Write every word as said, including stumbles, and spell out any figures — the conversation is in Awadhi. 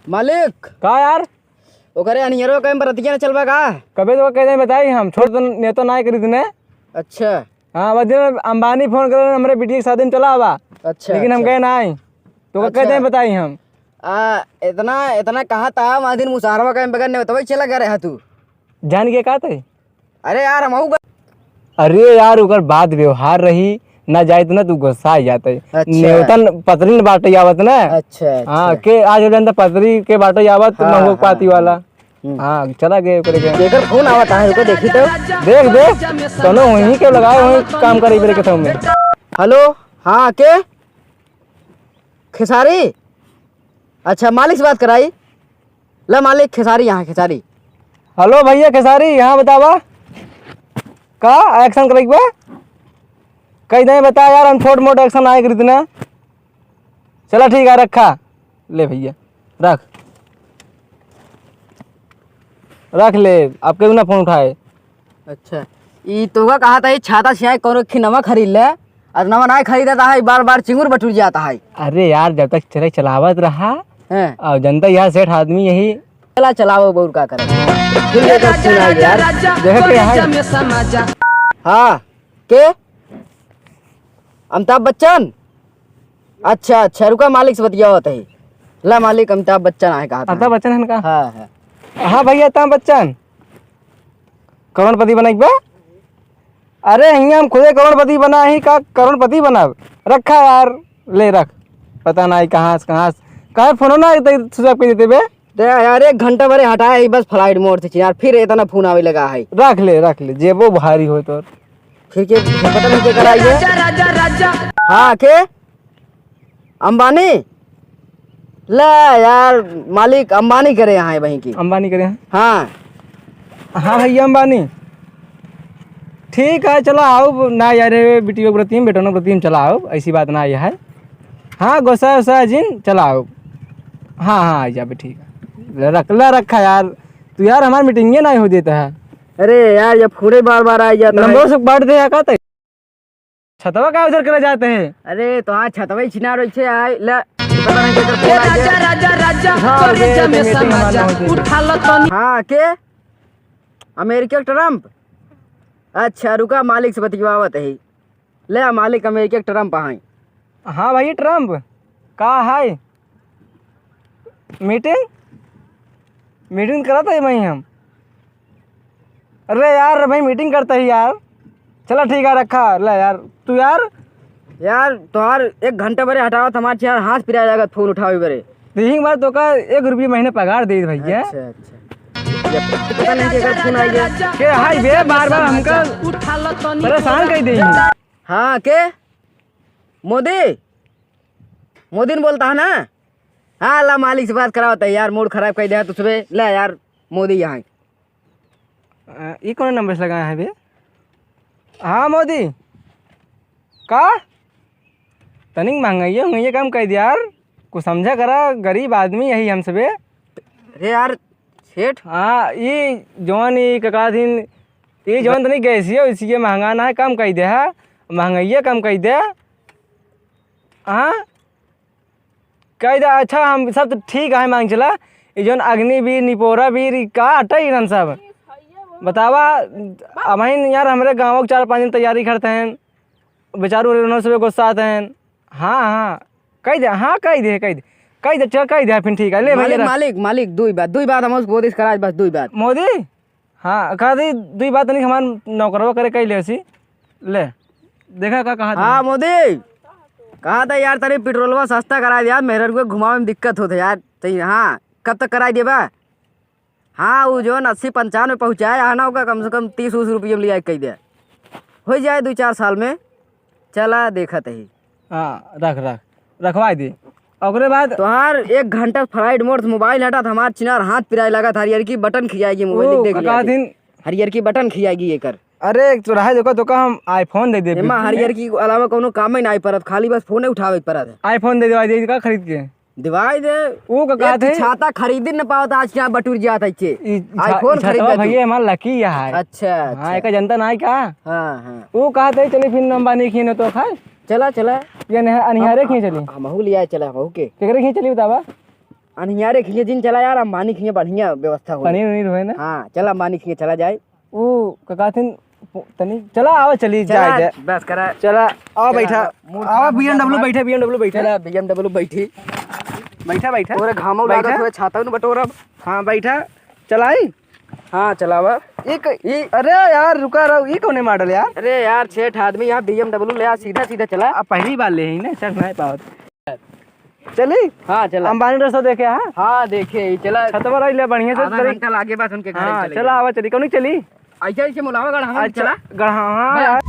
मालिक। का यार? ओकरे अनियरो कहीं बरतिया न चलबा का? कबे तो कह दे बताई हम, छोड़ तो नेतो ना करी तने। अच्छा। हाँ, बस दिन में अंबानी फोन करे, हमरे बिटिया के शादी में चला आवा। अच्छा, लेकिन हम अच्छा। कहे ना आई। तो अच्छा। कह दे बताई हम। आ, इतना, इतना कहा था, वहाँ दिन मुसहरवा कहीं बगैर नेतवा चला गया रहा तू। जान के का थे? अरे यार, हम आऊ ग- अरे यार, ओकर बात व्यवहार रही, ना जाइत ना तू गुस्सा आ जाते। अच्छा। नेवतन पतरी न बाटे आवत ना। अच्छा, अच्छा। हाँ, के आज हो जानता पतरी के बाटे आवत हाँ, मंगो हाँ, पाती वाला। हाँ। हम्म। हाँ, चला गए ओकरे के। एकर फोन आवत है, रुको देखी तो। देख, देख, तनो वहीं के लगाए, वहीं काम करे बेरे के समय। हेलो, हाँ, के? खेसारी? अच्छा, मालिक से बात कराई। ला मालिक, खेसारी यहाँ, खेसारी। हेलो भैया खेसारी, यहाँ बतावा। का action करे के बा? कही दे बता यार, हम छोट मोट action आए करी ना। चला ठीक है, रखा। ले भैया, रख। रख ले, अब केहू ना फोन उठाए। अच्छा, ई तोहका कहा था, ई छाता सियाई कौनो खिनवा खरीद ले, और नवा नाय खरीदा था, ई बार बार चिंगुर बटुर जाता है। अरे यार, जब तक चले चलावत रहा, हैं। और जनता यह सेठ आदमी यही। चला चलाओ, बउर का करे। फिर ये तो सुना यार। देखे के है? हाँ, के? अमिताभ बच्चन? अच्छा, अच्छा, रुका, मालिक से बतियावत है। ला मालिक, अमिताभ बच्चन आए कहा था। अमिताभ बच्चन है का? हाँ, हाँ। हाँ भैया, अमिताभ बच्चन। करोड़पति बने के बा? अरे, हियाँ हम खुदे करोड़पति बना ही का, करोड़पति बनब? रखा यार, ले रख। पता नाहीं कहाँ से, कहाँ से, काहे फोनो ना आते, switch off कर देते बे? दे यार, एक घंटा भरे हटाया ही बस flight mode से यार, फिर इतना फोन आवे लगा है। रख ले, रख ले, जेबो भारी हो तो। फिर के, फिर पता नहीं के कराई है। हाँ, के? अंबानी? ले यार, मालिक अंबानी करे यहाँ है वहीं की। अंबानी करे हैं? हाँ। हाँ भैया अंबानी। ठीक है, चला आओ ना यार, बेटियों प्रति, बेटनों प्रति चला आओ, ऐसी बात ना है। हाँ, गोसाई, गोसाई जिन, चला आओ। हाँ, हाँ, आ जाबे, ठीक है। ले रख, ले रखा यार। तू यार, हमार meeting ही ना हो देता है। अरे यार, जब फोने बार बार आ जाता है। नंबर से बांट दे, या का तय? छतवा का उधर करे जाते हैं? अरे, तो हाँ, छतवा ही छिना रही छे, आए, ले, पता नहीं केकर फोन आ गया। राजा, राजा, राजा, हाँ, करे ये जमे तो meeting समाजा, हमारा होते हैं। उठा लो तनी। हाँ, के? अमेरिका के ट्रम्प? अच्छा, रुका, मालिक से बतियावत है। ले, मालिक, अमेरिका के ट्रम्प हैं। हाँ भाई, ट्रम्प, का है? Meeting? Meeting करत है भाई हम। अरे यार, भाई meeting करता ही यार। चला ठीक है, रखा। ले यार, तू यार। यार, तोहार एक घंटा बरे हटावत हमार चेहरा हाथ पिराए लागत फोन उठावे बरे। तीन बार तो का एक रुपये महीने पगार दे भैया। अच्छा, अच्छा। पता नहीं केकर फोन आ गया। के हाय बे, बार बार हमका परेशान कर दे। हाँ, के? मोदी? मोदी ने बोलता है ना? हाँ, ला मालिक से बात करावत है यार, mood खराब कर दिया तुझे। ले यार, मोदी यहाँ। अ, ई कौन नंबर से लगाया है बे? हाँ मोदी, का? तनिक महंगाइया उंगाइया कम कर दिया यार, कुछ समझा करा, गरीब आदमी यही हम सबे। अरे यार सेठ। हाँ, ई जौन ई का दिन, ई जौन तनी गैसिया वैसिया महंगा ना है, कम कर दे है, महंगाइया कम कर दे। हाँ, कह दे, अच्छा, हम सब तो ठीक है, मांग चला। ये जौन अग्निवीर, निपोरा वीर, ई का हटा इन्हन सब? बतावा, अब यार, हमरे गाँव के चार पाँच दिन तैयारी करते हैं, बेचारू रे, उन्होंने सब गुस्सा आते हैं। हाँ, हाँ, कह दे, हाँ, कह दे, कह दे, कह दे, चल, कह दे, फिर ठीक है, ले भैया, मालिक, रख। मालिक, मालिक, दुई बात, दुई बात हम उसको बोलिस कराज, बस दुई बात। मोदी, हाँ, कहा थी, दुई बात तनिक हमार नौकरवा करे कही ले सी। ले, देखा का कहा हाँ, थी? मोदी, कहा था यार, तनी पेट्रोलवा सस्ता करा दिया, मेहररुआ घुमावे में दिक्कत होत है यार। सही, हाँ, कब तक कराई देबा? हाँ, वो जो अस्सी पंचानवे पहुँचाए, आना होगा कम से कम तीस उस रुपये में लिया कही दे, हो जाए दो चार साल में। चला, देखत ही। हाँ, रख, रख, रखवाई दे। ओकरे बाद तोहार एक घंटा flight mode से mobile हटा, तो हमार चिनार हाथ पिराए लगा था, हरियर की button खियाएगी mobile, ओ, देख, देख का लिया कहत दे। हिन? हरियर की button खियाएगी एकर। अरे, चौराहे देखो, तो का हम iPhone दे दे एमा बिल्कुल। हरियर की अलावा कोनो काम ही नहीं परत, खाली बस फोन उठावे के परत है। iPhone दे देवाई दे, का खरीद के? दिवाई दे। ऊ का एक कहत है? छाता खरीद न पावत, आज क्या बटुर जात है के? ई छा-, iPhone ई खरीद छातवा ले तू। भैया हमार lucky है। अच्छा, हाँ, अच्छा। एका जनता ना है का? हाँ, हाँ। ऊ कहत है, चली फिर अंबानी खीने तो खाए। चला, चला। ये नह-, अनिहारे हम, खींच चली। हम, हमहू लिया चला, हमहू के। केकरे खींच चली बतावा? अनियारे खिए जिन चला यार, अंबानी खिए बढ़िया व्यवस्था हो। पनीर उनीर होए ना? हाँ, चला अंबानी खिए चला जाए। ओ, का कहथिन, तनी चला, आवा चली, चला, जाए, जाए। बस करा। चला, आवा चला, बैठा। आवा, मूड खराब हो जात B M W हमार। बैठा, B M W बैठा। चला, B M W बैठी। बैठा, बैठा। तोरे घामो बैठा। लागत हुए, छाता न बटोरब। हाँ, बैठा। चलाई? हाँ, चलावा। ई क-, ई अरे यार, रुका रहो, ई कौने model यार? अरे यार, सेठ आदमी यहाँ B M W ले आ, सीधा सीधा चला। अब पहली बार ले ही ना, चढ़ नहीं पावत। चली? हाँ, चला। अंबानी रसो देखे, हाँ? हाँ, देखे ही, चला। छतवा रही ले बढ़िया से आधा चली। घंटा लागे बस उनके घरे हाँ, चले चला, गए। आवा चली। कौन चली? ऐसे, ऐसे मुलावा गढ़ा हम अच्छा, चला। गढ़ा, हाँ, बस। यार।